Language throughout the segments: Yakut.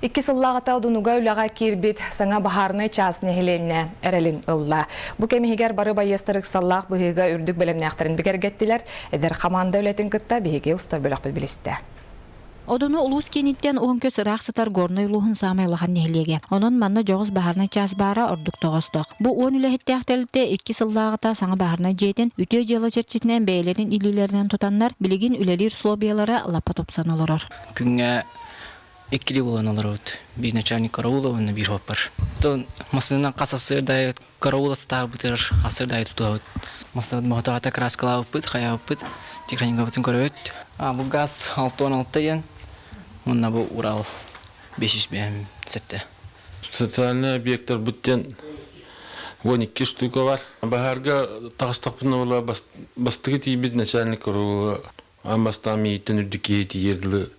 Икки сыллааҕыта Одунуга үлэҕэ киирбит саҥа баһаарынай чаас нэһилиэнньэ эрэлин ылла. Бу кэм иһигэр бары байыастар ыксаллаах быһыыга үрдүк бэлэмнээхтэрин бигэргэттилэр. Эдэр хамаанда үлэтин кытта биһиги устар бөлөхпүт билистэ. Одуну улуус кииниттэн уһун көс ыраах сытар Горнай улууһун саамай улахан нэһилиэгэ. Онон манна дьоҕус баһаарынай чаас баара ордук тоҕоостоох. Бу уон үлэһиттээх тэрилтэ икки сыллааҕыта саҥа баһаарынай дьиэтин үтүө дьыала чэрчитинэн бэйэлэрин илиилэринэн тутаннар, билигин үлэлиир условиялара лаппа тупсан олорор. Күҥҥэ иккилии буолан олоробут. Биир начальник караула уонна биир хоппар. Оттон массыынанан хас сарсыарда караул астаабытыгар сарсыарда аайы тутуһабыт. Массыынабыт моһотоҕото краскалаабыппыт, хайаабыппыт, техникабытын көрөбүт. А бу газ 66 диэн, уонна бу Урал 557. Социальный объекттарбыт диэн 12 штука бар. Баһаарга таҕыстахпына була бастакы тиийбит начальник караула Аан бастаан миигиттэн үрдүк киһи тиийэр дылы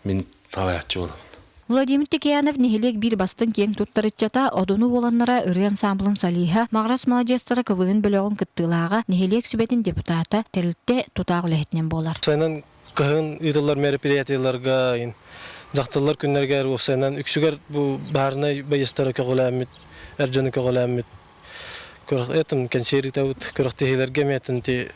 мин салайааччы буолабын. Владимир Текеянов нэһилиэк биир бастыҥ киэҥ туттар ыччата, Одуну буоланнара ырыа ансамблын солиһа, Маҕарас маладьыастара КВН бөлөҕүн кыттыылааҕа, нэһилиэк сүбэтин депутата, тэрилтэ тутаах үлэһитинэн буолар. Сайынан кыһын ыытыллар мероприятиеларга, дьахталлар күннэригэр уопсайынан үксүгэр бу баһаарынай байыастары көҕүлээммит, эр дьону көҕүлээммит Этим кэнсиэр ыытабыт күрэхтэһиилэргэ эмиэтин ти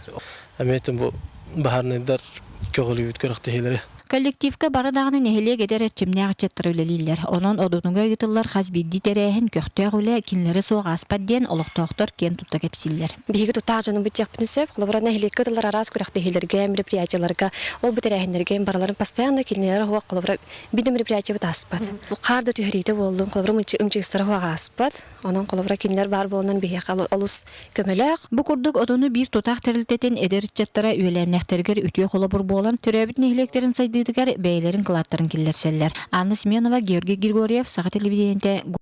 эмиэтин бу баһаарынайдар көҕүлүүбүт күрэхтэһиилэри. Коллективка бары даҕаны нэһилиэк эдэр эрчимнээх ыччаттара үлэлииллэр. Онон Одунуга ыытыллар хас биирдии тэрээһин, көхтөөх үлэ кинилэри суох ааспат диэн олохтоохтор киэн тутта кэпсииллэр. Биһиги тутаах дьонубут диэхпитин сөп. Холобура, нэһилиэккэ ыытыллар араас күрэхтэһиилэргэ, мероприятиеларга, ол бу тэрээһиннэргэ барыларын постоянно кинилэр уһуох холобура биир мероприятиебыт ааспат. Хаар да түһэриитэ буоллун, холобура ымчыыстара уһуох ааспат. Онон холобура кинилэр баар буоланнар биһиэхэ олус көмөлөөх. Бу курдук Одуну биир тутаах тэрилтэтин эдэр ыччаттара үөлээннээхтэригэр үтүө холобур буолан, төрөөбүт нэһилиэктэрин сайдыытыгар бэйэлэрин кылааттарын киллэрсэллэр. Анна Семенова, Георгий Григорьев, Саха телевидениетэ.